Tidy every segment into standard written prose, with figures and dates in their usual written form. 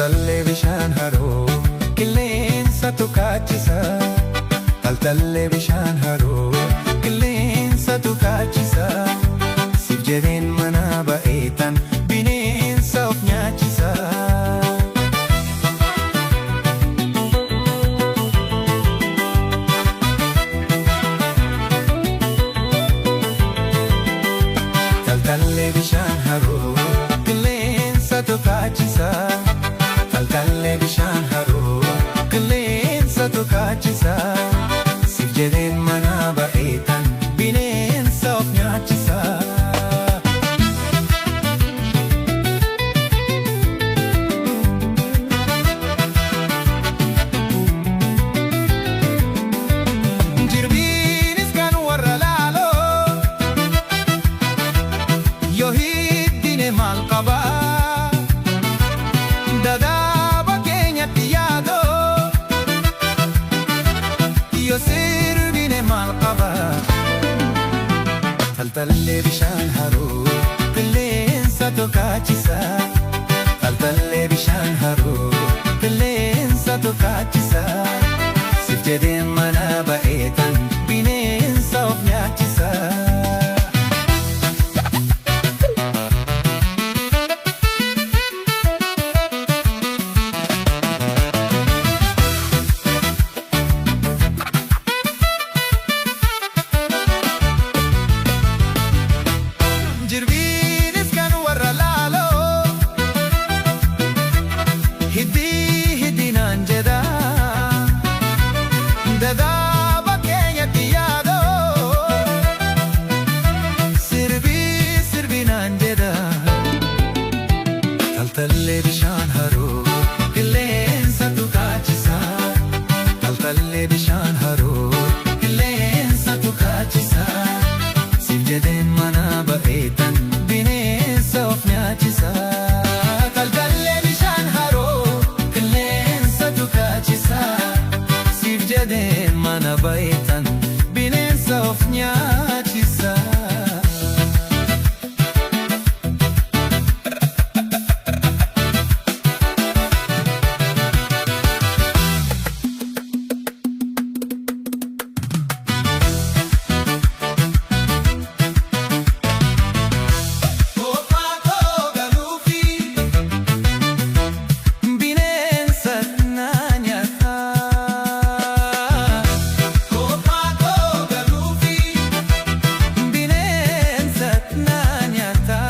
Taltallee bishaan haroo qilleensatu kaachisa. Taltallee bishaan haroo qilleensatu kaachisa. Siif jedheen mana ba'eetan bineensa of nyaachisa. Taltallee bishaan haroo qilleensatu kaachisa. Taltallee bishaan haroo qilleensatu kaachisa. Siif jedheen mana ba'eetan bineensa of nyaachisa. Jirbiinis kan warra laaloo yoo hiddine maal qabaa? Dadaaba keenyatti yaadoo yoo sirbine maal qabaa? Taltallee bishaan haroo qilleensa kaachisa. Taltallee bishaan haroo qilleensa kaachisa. Siif jedheen mana ba'eetan bineensa of nyaachisa. Jirbiinis kan warra laaloo hiddii hiddinaan jedha. Dadaaba keenyatti yaadoo sirbii sirbinaan jedha. Taltallee bishaan haroo qilleensatu kaachisa. Taltallee bishaan haroo qilleensatu kaachisa. Siif jedheen mana ba'eetan bineensa of nyaachisa. Taltallee bishaan haroo qilleensatu kaachisa. Siif jedheen mana ba'eetan bineensa of nyaachisa. Kophaa koo galuufi bineensa na nyaata. Kophaa koo galuufi bineensa na nyaata.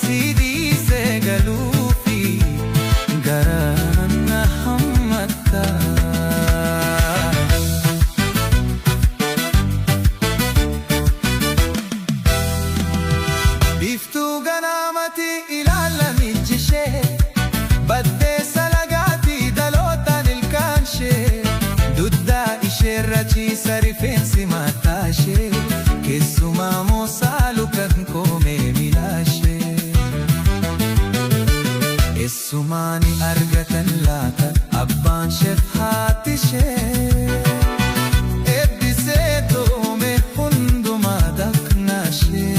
Si dhiisee galuufi garaan na hammata. Biiftuu ganaamati ilaalan ijji ishee baddeessa lagaati dhalootaan ilkaan ishee duddaa isheerra ciisa rifeensi mataa ishee keessumaa moosaalu kan koomee miilaa ishee. Eessumaani argatan laata abbaan isheef haati ishee eebbisee toome hundumaa dhaqna ishee.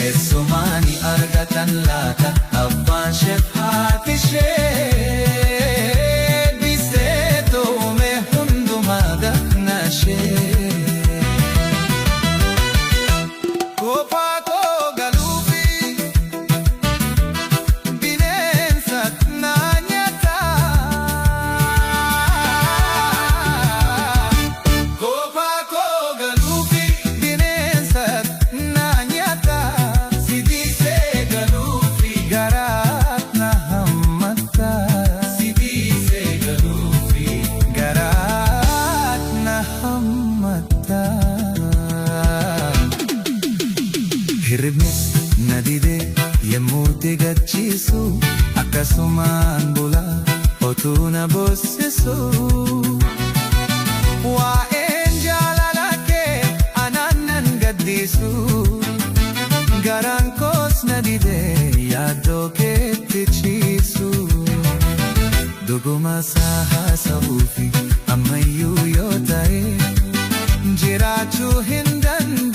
Eessumaani argatan laata abbaan isheef haati ishee eebbisee toome hundumaa dhaqna ishee. Kophaa koo galuufi bineensa na nyaata. Kophaa koo galuufi bineensa na nyaata. Si dhiisee galuufi garaat na hammata. Si dhiisee galuufi garaat na hammata. Hirribnis na didee yemmuu gachiisu akkasumaan bula otuu na boosisu. Waa'een jaalala kee anaan nan gaddisu. Garaan koos na didee yaaddoo keetti ciisu. Dhuguma isaa haasa'uufi ammayyuu yoo ta'e jiraachuu hin danda'u.